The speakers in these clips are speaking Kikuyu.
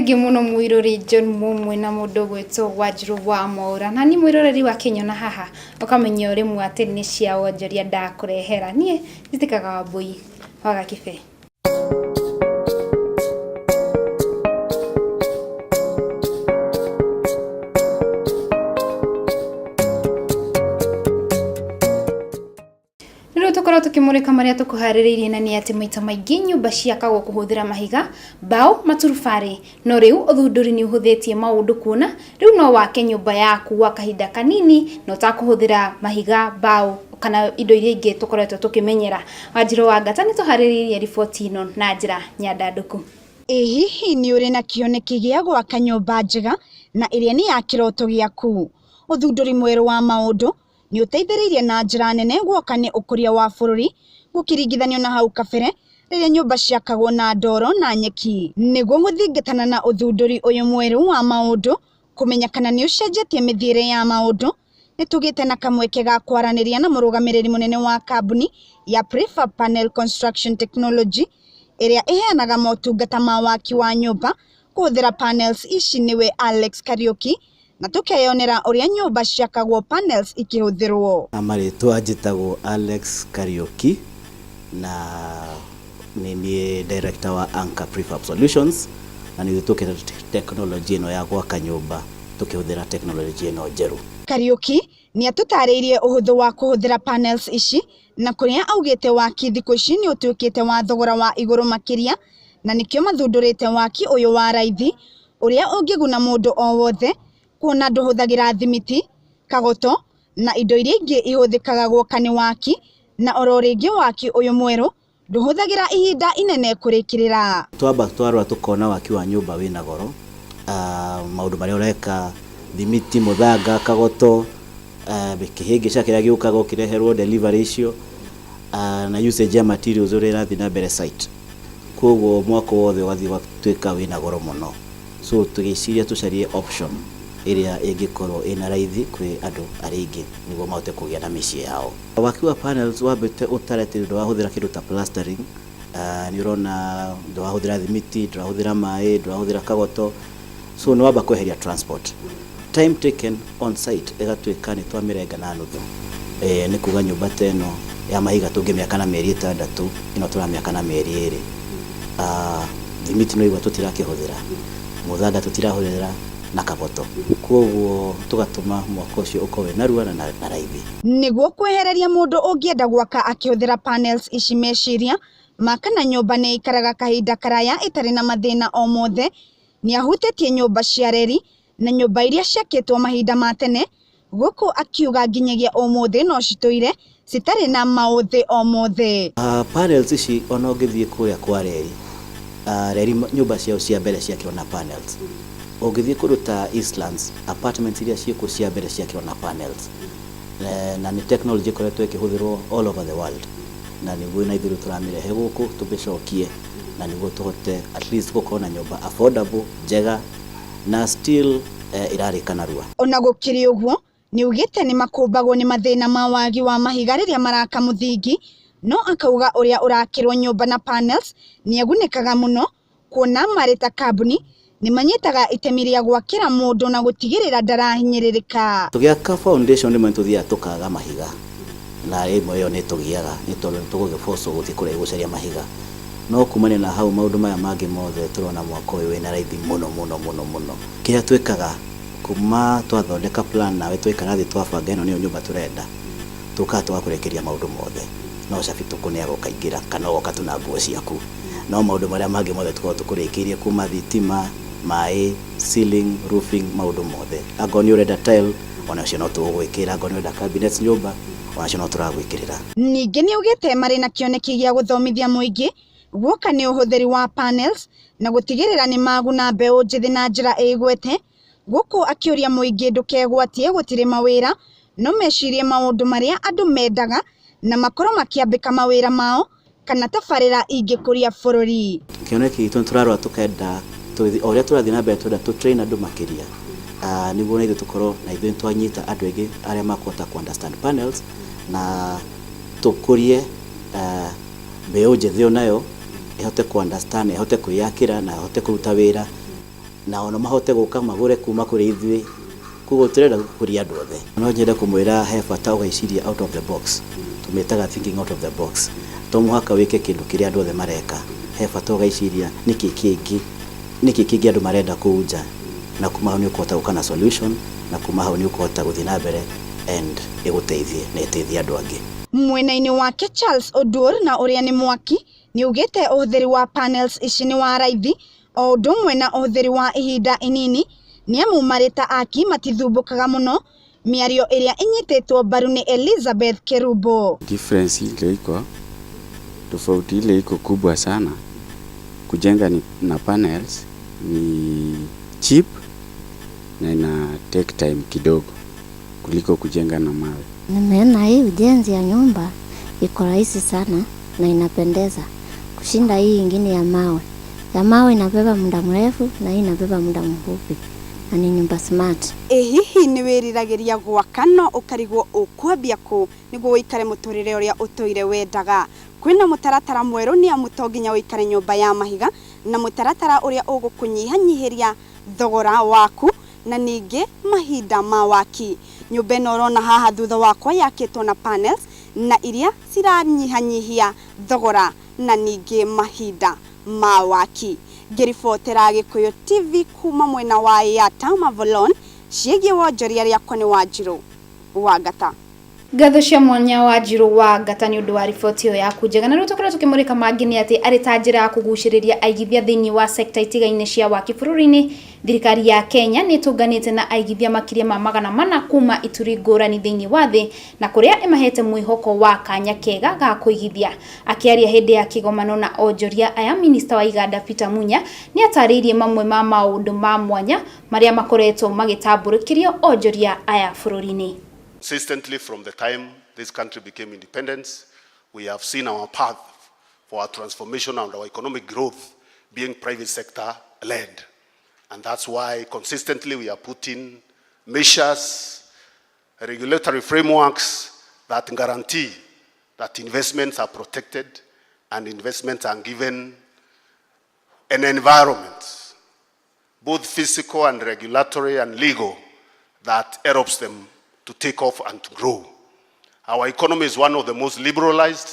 Thengiũ mũno mwĩroreri John Mumwe na mũndũ ũgwĩtwo Wanjirũ wa Mwaũra. Na niĩ mwĩroreri wa kĩnyona haha ũkamenya o rĩmwe atĩ nĩ cia wonjoria ndakũrehera. Niĩ njĩtĩkaga Wambũi wa Gakĩbe. Rĩu tũkorwo tũkĩmũrĩka marĩa tũkũharĩrĩirie na nĩ atĩ maita maingĩ nyũmba ciakagwo kũhũthĩra mahiga, mbaũ, maturubarĩ. No rĩu ũthundũri nĩ ũhũthĩtie maũndũ kuona rĩu no wake nyũmba yaku gwa kahinda kanini na ũtakũhũthĩra mahiga, mbaũ kana indo iria ingĩ tũkoretwo tũkĩmenyera. Wanjirũ wa Ngata nĩ tũharĩrĩirie riboti ĩno na njĩra nyandandũku. Ĩ hihi nĩ ũrĩ na kĩoneki gĩa gwaka nyũmba njega na ĩrĩa nĩ ya kĩroto gĩaku? Ũthundũri mwerũ wa maũndũ nĩ ũteithĩrĩirie na njĩra nene guoka nĩ ũkũria wa bũrũri gũkĩringithanio na hau kabere rĩrĩa nyũmba ciakagwo na ndoro na nyeki. Nĩguo gũthingatana na ũthundũri ũyũ mwerũ wa maũndũ kũmenya kana nĩ ũcenjetie mĩthiĩre ya maũndũ, nĩ tũgĩte na kamweke ga kwaranĩria na mũrũgamĩrĩri mũnene wa kambuni ya Prefab Panel Construction Technology ĩrĩa ĩheanaga motungata ma waki wa nyũmba kũhũthĩra panels ici nĩwe Alex Kariuki na tũkeyonera ũrĩa nyũmba ciakagwo panels ikĩhũthĩrwo. Na marĩtwa njĩtagwo Alex Kariuki na nĩ niĩ director wa Anchor Prefab Solutions na nĩ ithuĩ tũkĩte tekinoronjĩ ĩno ya gwaka nyũmba tũkĩhũthĩra tekinoronjĩ ĩno njerũ. Kariuki nĩ atũtarĩirie ũhũthũ wa kũhũthĩra panels ici na kũrĩa augĩte waki thikũ ici nĩ ũtuĩkĩte wa thogora wa igũrũ makĩria na nĩkĩo mathundũrĩte waki ũyũ wa raithi ũrĩa ũngĩguna mũndũ o wothe kuona ndũhũthagĩra thimiti, kagoto na indo iria ingĩ ihũthĩkaga gwoka nĩ waki na oro rĩngĩ waki ũyũ mwerũ ndũhũthagĩra ihinda inene kũrĩkĩrĩra. Twamba twarora tũkona waki wa nyũmba wĩna goro, maũndũ marĩa ũreka, thimiti, mũthanga, kagoto, kĩhĩngĩca kĩrĩa gĩũkaga ũkĩreherwo delivery icio, na usage ya materials ũrĩa ĩrathiĩ na mbere site. Koguo mwako wothe ũgathiĩ ũgatuĩka wĩna goro mũno. So tũgĩciria tũcarie option ĩrĩa ĩngĩkorwo ĩna raithi kwĩ andũ arĩa aingĩ nĩguo mahote kũgĩa na mĩciĩ yao. Waki wa panels wambĩte ũtare atĩ ndũrahũthĩra kĩndũ ta plastering, nĩ ũrona ndũrahũthĩra thimiti, ndũrahũthĩra maĩ, ndũrahũthĩra kagoto, so nĩ wamba kweheria transport. Time taken on site ĩgatuĩka nĩ twamĩrenga na nuthu. Nĩ kuga nyũmba ta ĩno ya mahiga tũngĩmĩaka na mĩeri 6, ĩno tũramĩaka na mĩeri 2. Thimiti nĩ waigua tũtirakĩhũthĩra, mũthanga tũtirahũthĩra na kagoto. Koguo tũgatũma mwako ũcio ũkorwo wĩ narua na raithi. Nĩguo kwehereria mũndũ ũngĩenda gwaka akĩhũthĩra panels ici meciria ma kana nyũmba nĩ ĩikaraga kahinda karaya ĩtarĩ na mathĩna o mothe, nĩ ahutĩtie nyũmba cia reri na nyũmba iria ciakĩtwo mahinda ma tene, gũkũ akiuga nginyagia ũmũthĩ no citũire citarĩ na maũthĩ o mothe. Panels ici ona ũngĩthiĩ kũrĩa kwa reri, reri nyũmba ciao cia mbere ciakirwo na panels. Ũngĩthiĩ kũndũ ta Eastlands, apartments iria ciĩkuo cia mbere ciakirwo na panels. Na nĩ technology ĩkoretwo ĩkĩhũthĩrwo all over the world na nĩguo na ithuĩ tũramĩrehe gũkũ tũmĩcokie na nĩguo tũhote at least gũkorwo na nyũmba affordable, njega na still ĩrarĩka narua. Ona gũkĩrĩ ũguo, nĩ augĩte nĩ makũmbagwo nĩ mathĩna ma wagi wa mahiga rĩrĩa maraka mũthingi, no akauga ũrĩa ũrakĩrwo nyũmba na panels nĩ agunĩkaga mũno kuona marĩ ta kambuni nĩ manyitaga itemi rĩa gwakĩra mũndũ na gũtigĩrĩra ndarahinyĩrĩrĩka. Tũgĩaka foundation rĩmwe nĩ tũthiaga tũkaga mahiga na rĩmwe ĩyo nĩ tũgiaga nĩ tondũ nĩ tũgũgĩbocwo gũthiĩ kũraihu gũcaria mahiga. No kumania na hau maũndũ maya mangĩ mothe tũrona mwako ũyũ wĩna raithi mũno mũno mũno mũno. Kĩrĩa twĩkaga kuma twathondeka plan nawe twaikara thĩ twabanga ĩno nĩyo nyũmba tũrenda, tũkaga tũgakũrĩkĩria maũndũ mothe. No cabi tũkũneaga ũkaingĩra kana ũgoka tu na nguo ciaku. No maũndũ marĩa mangĩ mothe tũkoragwo tũkũrĩkĩirie kuma thitima, maĩ, ceiling, roofing, maũndũ mothe. Angorwo nĩ ũrenda tile onacio no tũgũgwĩkĩra, angorwo nĩ ũrenda cabinets nyũmba onacio no tũragwĩkĩrĩra. Ningĩ nĩ augĩte marĩ na kĩoneki gĩa gũthomithia mũingĩ guoka nĩ ũhũthĩri wa panels na gũtigĩrĩra nĩ maguna mbeũ njĩthĩ na njĩra ĩgwete, gũkũ akĩũria mũingĩ ndũkegwatie gũtirĩ mawĩra no mecirie maũndũ marĩa andũ mendaga na makorwo makĩambĩka mawĩra mao kana tabarĩra ingĩkũria bũrũri. Kĩoneki gitũ nĩ tũrarora tũkenda o ũrĩa tũrathiĩ na mbere tũrenda tũ train andũ makĩria, nĩguo na ithuĩ tũkorwo na ithuĩ twanyita andũ aingĩ arĩa makũhota kũ understand panels na tũkũrie mbeũ njĩthĩ onayo ĩhote kũ understand, ĩhote kwĩyakĩra na ĩhote kũruta wĩra. Na ona mahote gũka magũre kuma kũrĩ ithuĩ. Koguo tũrenda gũkũria andũ othe. No nyende kũmwĩra he bata ũgeciria out of the box. Tũmĩtaga thinking out of the box. To mũhaka wĩke kĩndũ kĩrĩa andũ othe mareka. He bata ũgeciria nĩkĩ kĩngĩ, nĩkĩ kĩngĩ andũ marenda kũu nja, na kuma hau nĩ ũkũhota gũka na solution, na kuma hau nĩ ũkũhota gũthiĩ na mbere and ĩgũteithie na ĩteithie andũ angĩ. Mwena-inĩ wake Charles Oduor na ũrĩa nĩ mwaki nĩ augĩte ũhũthĩri wa panels ici nĩ wa raithi o ũndũ ũmwe na ũhũthĩri wa ihinda inini nĩ amu marĩ ta aki matithumbũkaga mũno, mĩario ĩrĩa ĩnyitĩtwo mbaru nĩ Elizabeth Kerubo. Difference ile iko tofauti ile iko kubwa sana kujenga ni, na panels ni cheap na ina take time kidogo kuliko kujenga na mawe. Nimeona hii ujenzi ya nyumba iko rahisi sana na inapendeza kushinda hii ingine ya mawe. Ya mawe inabeba muda mrefu na hii inabeba muda mfupi na ni nyumba smart. Ĩ hihi nĩ wĩriragĩria gwaka no ũkarigwo ũkwambia kũ nĩguo ũikare mũtũrĩre ũrĩa ũtũire wendaga? Kwĩna mũtaratara mwerũ nĩ amu to nginya ũikare nyũmba ya mahiga, na mũtaratara ũrĩa ũgũkũnyihanyihĩria thogora waku na ningĩ mahinda ma waki. Nyũmba ĩno ũrona haha thutha wakwa yakĩtwo na panels na iria ciranyihanyihia thogora na ningĩ mahinda ma waki. Ngĩribotera Gĩkũyũ TV kuma mwena wa Yatta Mavolon ciĩgiĩ wonjoria rĩakwa nĩ Wanjirũ wa Ngata. Ngatho cia mwanya Wanjirũ wa Ngata nĩ ũndũ wa riboti ĩyo yaku njega. Na rĩu tũkorwo tũkĩmũrĩka mangĩ nĩ atĩ arĩ ta njĩra ya kũgucĩrĩria aigithia thĩinĩ wa sekta itigaine cia waki bũrũri-inĩ, thirikari ya Kenya nĩ ĩtũnganĩte na aigithia makĩria ma 400 kuma ituri ngũrani thĩinĩ wa thĩ, na kũrĩa ĩmahete mwĩhoko wa kanya kega ga kũigithia. Akĩaria hĩndĩ ya kĩgomano na onjoria aya, minista wa iganda Peter Munya nĩ atarĩirie mamwe ma maũndũ ma mwanya marĩa makoretwo magĩtambũrũkĩrio onjoria aya bũrũri-inĩ. Consistently from the time this country became independent, we have seen our path for our transformation and our economic growth being private sector led. And that's why consistently we are putting measures, regulatory frameworks that guarantee that investments are protected and investments are given an environment, both physical and regulatory and legal, that helps them to take off and to grow. Our economy is one of the most liberalized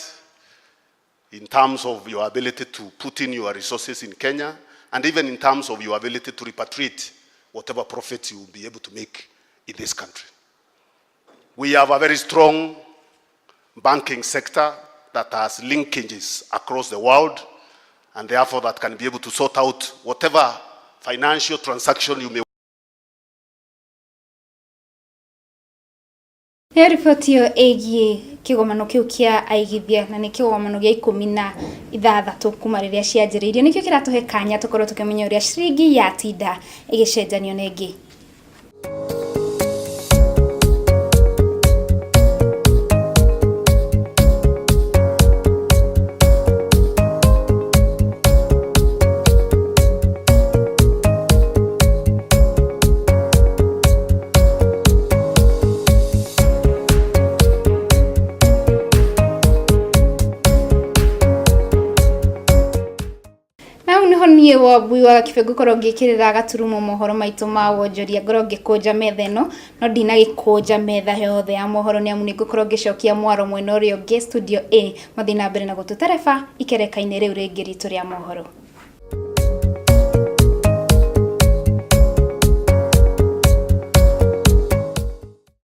in terms of your ability to put in your resources in Kenya, and even in terms of your ability to repatriate whatever profits you will be able to make in this country. We have a very strong banking sector that has linkages across the world, and therefore that can be able to sort out whatever financial transaction you may. Nĩyo riboti ĩyo ĩgiĩ kĩgomano kĩu kĩa aigithia, na nĩ kĩgomano gĩa 16 kuma rĩrĩa cianjĩrĩirio. Nĩkĩo kĩratũhe kanya tũkorwo tũkĩmenya ũrĩa ciringi yatinda ĩgĩcenjanio na ĩngĩ. Niĩ Wambui wa Gakĩbe ngũkorwo ngĩkĩrĩra gaturumo mohoro maitũ ma wonjoria, ngorwo ngĩkũnja metha ĩno, no ndinagĩkũnja metha yothe ya mohoro nĩ amu nĩ ngũkorwo ngĩcokia mwaro mwena ũrĩa ũngĩ studio A mathiĩ na mbere na gũtũtereba ikereka-inĩ rĩu rĩngĩ ritũ rĩa mohoro.